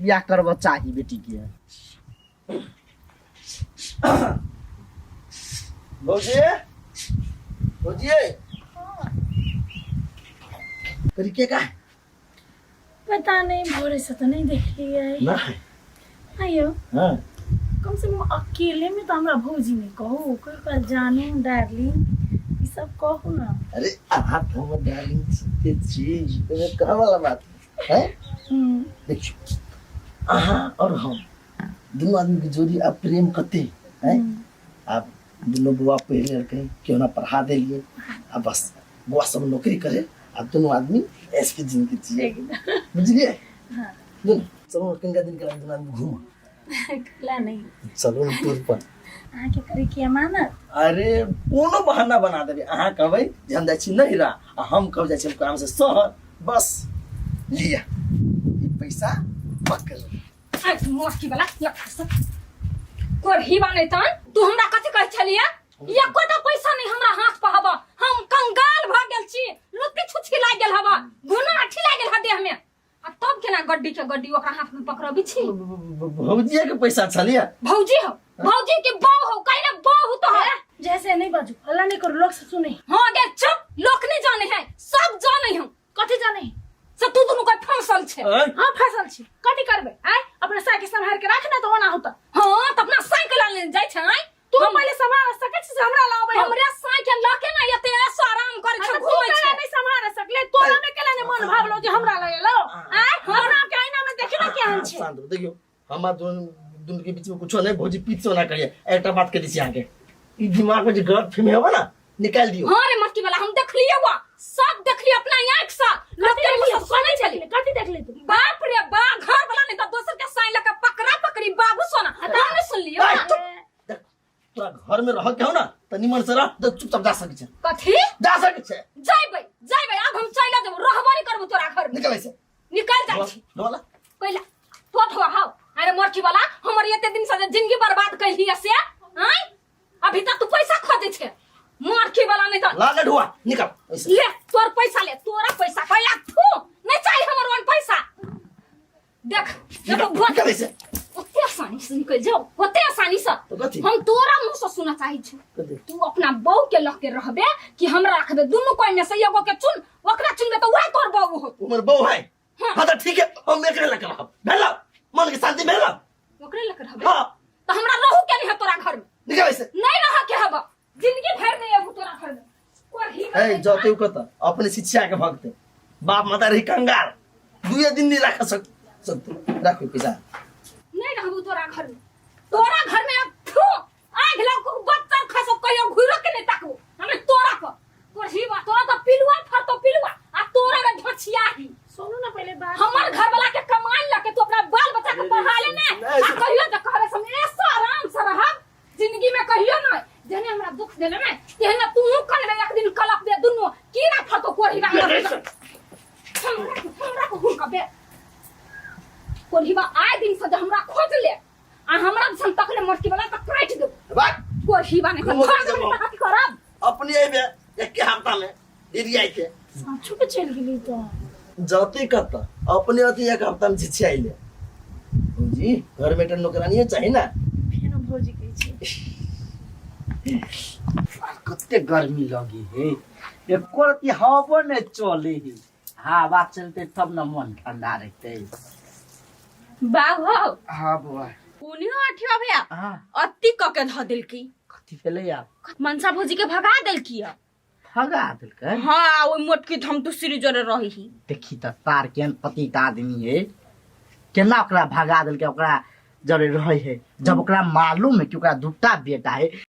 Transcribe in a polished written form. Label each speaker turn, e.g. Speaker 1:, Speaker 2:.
Speaker 1: बियाह करबऽ चाही बेटी के।
Speaker 2: भौजी, भौजी, तरीके का
Speaker 3: पता नहीं, भोरे से तो नहीं देखलिए।
Speaker 2: नहीं।
Speaker 3: आइयो।
Speaker 2: हाँ।
Speaker 3: कम से कम अकेले में तो हमरा भौजी नहीं कहू, कोई कल जानू डार्लिंग ई सब कहू ना।
Speaker 2: अरे अहाँ तो हमर डार्लिंग के छी, एमे कहऽ वाला बात है? देखियो, अहाँ और हम दुनू आदमी के जोड़ी अब प्रेम कते है। आब दुनू बौआ पढ़ि लेलकै, केओ ना पढ़ा देलियै, आ बस बौआ सब नौकरी करे आ दुनू आदमी ऐश के जिंदगी जिए, बुझलियै?
Speaker 3: हाँ।
Speaker 2: दुनू चलू कनिका दिन के दुनू आदमी घूम
Speaker 3: ला नहीं।
Speaker 2: चलू ने टूर पर।
Speaker 3: अहाँके करै की अमानत?
Speaker 2: अरे कोनो बहाना बना देबै, अहाँ कहबै जे हम जाइ छी नैहरा आ हम कहब जाइ छी हम काम से शहर, बस लिअ ई पैसा पकड़।
Speaker 4: मोटकी वाला कोढ़ी बने तन तू हमरा कथी कहै छलियै? एकोटा पैसा नहीं हमरा हाथ पर हवा, हम कंगाल भ गेल छी, लुत्ती छुच्छी लागि गेल हवा, घुना अठी लागि गेल ह देह में, आ तब केना गड्डी के गड्डी ओकरा हाथ में पकड़बी छी?
Speaker 2: भौजिया के पैसा छलियै।
Speaker 4: भौजी हो, भौजी के बहू हो, कहीं ना बहू तो है।
Speaker 3: जैसे नहीं बाजू, हल्ला नहीं करो, लोग सब सुने।
Speaker 4: हाँ गे चुप, लोग नहीं जाने है, सब जाने हम।
Speaker 3: कथी जाने?
Speaker 4: से तू दुनू के फंसल छे।
Speaker 2: आँय?
Speaker 3: हाँ फंसल छी, कथी करबे? आय अपना साइकिल संभाल के राख ना तो ओना होता।
Speaker 4: हाँ त अपना साइकिल लेने जाय छै। आँय?
Speaker 3: तू पहले संभाल सकै छी से हमरा लाबै हो।
Speaker 4: हमरे साइकिल ल के ना एते ऐसो आराम करै छै,
Speaker 3: अच्छा, तू
Speaker 4: घूमै
Speaker 3: केना
Speaker 4: छै।
Speaker 3: नहीं संभाल सकले, तोरा में केना नहीं मन भावलो जे हमरा लगे लो? आय अपना के आईना में देखी ना केहन छै।
Speaker 2: शांत हो, देखियो हमरा दुनू दुनू के बीच में कुछो नहीं, भौजी पीठ से ओना करिए। एकटा बात कह दै छी अहाँके, ई दिमाग में जे गलत फहमी होबे ना निकाल दियो।
Speaker 4: हाँ रे मटकी वाला, हम देखलिए वा, सब देखलिए अपना आँख से, लोग के मुंह से सुनै छली।
Speaker 3: कथी देखली तू?
Speaker 4: बाप रे बा, घर वाला नहीं तो दोसर के साइन लके पकड़ा पकड़ी बाबू सोना, हम नहीं सुनलिए।
Speaker 2: ऐ, चुप। देख, तोरा घर में रह के हो ना त निमन से रह, त चुपचाप जा सकै छै।
Speaker 4: कथी?
Speaker 2: जा सकै छै।
Speaker 4: जाइबै जाइबै, आब हम चलि जेबौ, रहबो नहीं करबो तोरा घर में।
Speaker 2: निकल ऐसे।
Speaker 4: निकल जाइ छी।
Speaker 2: ढोला।
Speaker 4: पहिला तो ठोआ हाउ। अरे मरकी वाला, हमर एते दिन से जे जिंदगी बर्बाद कैली से, आँय अभी तक तू पैसा खोजे छे मरकी वाला नहीं तो
Speaker 2: ला ले ढुआ, निकल ऐसे।
Speaker 4: ले तोर पैसा, ले तोरा पैसा कैला थू नहीं चाहिए हमर वन पैसा। देख
Speaker 2: निकल,
Speaker 4: देखो भोट
Speaker 2: निकल ऐसे।
Speaker 4: ओते आसानी से निकल जाओ, ओते आसानी से।
Speaker 2: तो कथी?
Speaker 4: हम तोरा मुंह से सुनना चाहे छी।
Speaker 2: कथी?
Speaker 4: तू अपना बहू के लग के रहबे कि हमरा रखबे? दुनू कोई में से एगो के चुन, ओकरा चुनबे तो वह तोर बहू हो।
Speaker 2: उमर बहू है।
Speaker 4: हाँ।
Speaker 2: हाँ तो ठीक है, हम एकरे लग रहब, भेल मन के शांति भेल।
Speaker 4: ओकरे लग रहबे?
Speaker 2: हाँ।
Speaker 4: तो हमरा रहू के नहीं है तोरा घर में।
Speaker 2: निकल ऐसे।
Speaker 4: नहीं रह के हब, जिंदगी भर नहीं अबू तोरा घर में। कोढ़ी
Speaker 2: ए जते कत अपने शिक्षा के भगते, बाप माता रही कंगाल, दुए दिन नहीं रख सकते, राखो पैसा।
Speaker 4: नहीं रहबू तोरा घर में, तोरा घर में अब थू आग लग को बच्चा खसो कहियो घुरो के नहीं ताकू हमें तोरा को। कोढ़ी बा तोरा तो पिलुआ फरतो पिलुआ आ तोरा रे ढोछिया ही।
Speaker 3: सुनू ना पहले बात।
Speaker 4: हमर घर वाला के कमाई लके तू अपना बाल बच्चा के पढ़ा ले ने,
Speaker 2: नहीं,
Speaker 4: आ कहियो त कहबे हम ऐसा आराम से रहब जिंदगी में, कहियो न जेने हमरा दुख देले ने तेहने तू कनबे एक दिन कलप दे दुनू कीड़ा फरतो कोढ़ी बा। हमरा को हुनका बे कोढ़ी बा आए दिन से जे हमरा खोज ले आ हमरा सन तकले मोटकी वाला त काटि देब।
Speaker 2: बात
Speaker 4: कोढ़ी बा नहीं
Speaker 2: घूमो
Speaker 4: छोड़
Speaker 2: जमो।
Speaker 4: देब त कथी करब?
Speaker 2: अपने आइबे एके हफ्ता में दीदी आई के
Speaker 3: साँचो के चल गेली तो
Speaker 2: जते कत अपने अथी एक हफ्ता में छिछि आइले। भौजी घर में एकटा नौकरानी चाहिए ना।
Speaker 3: फेनो भौजी कहै छी।
Speaker 1: कते गर्मी लगी है, एको रत्ती हवो नहीं चले है। हवा चलते तब न मन ठंडा रहते।
Speaker 4: बाबू हौ।
Speaker 1: हाँ बुआ।
Speaker 4: उन्हीं अठिया भैया।
Speaker 1: हाँ।
Speaker 4: अत्ती क के ध देलकी।
Speaker 1: कथी भेलै आब?
Speaker 4: मनसा भौजी के भगा देलकी है।
Speaker 1: भगा देलकै?
Speaker 4: हाँ, ओइ मोटकी हम दूसरी जोरे रही ही।
Speaker 1: देखी त तार केहन पतित आदमी है, केना ओकरा भगा देलकै, ओकरा जरे रहै है जब ओकरा मालूम है कि ओकरा दूटा बेटा है।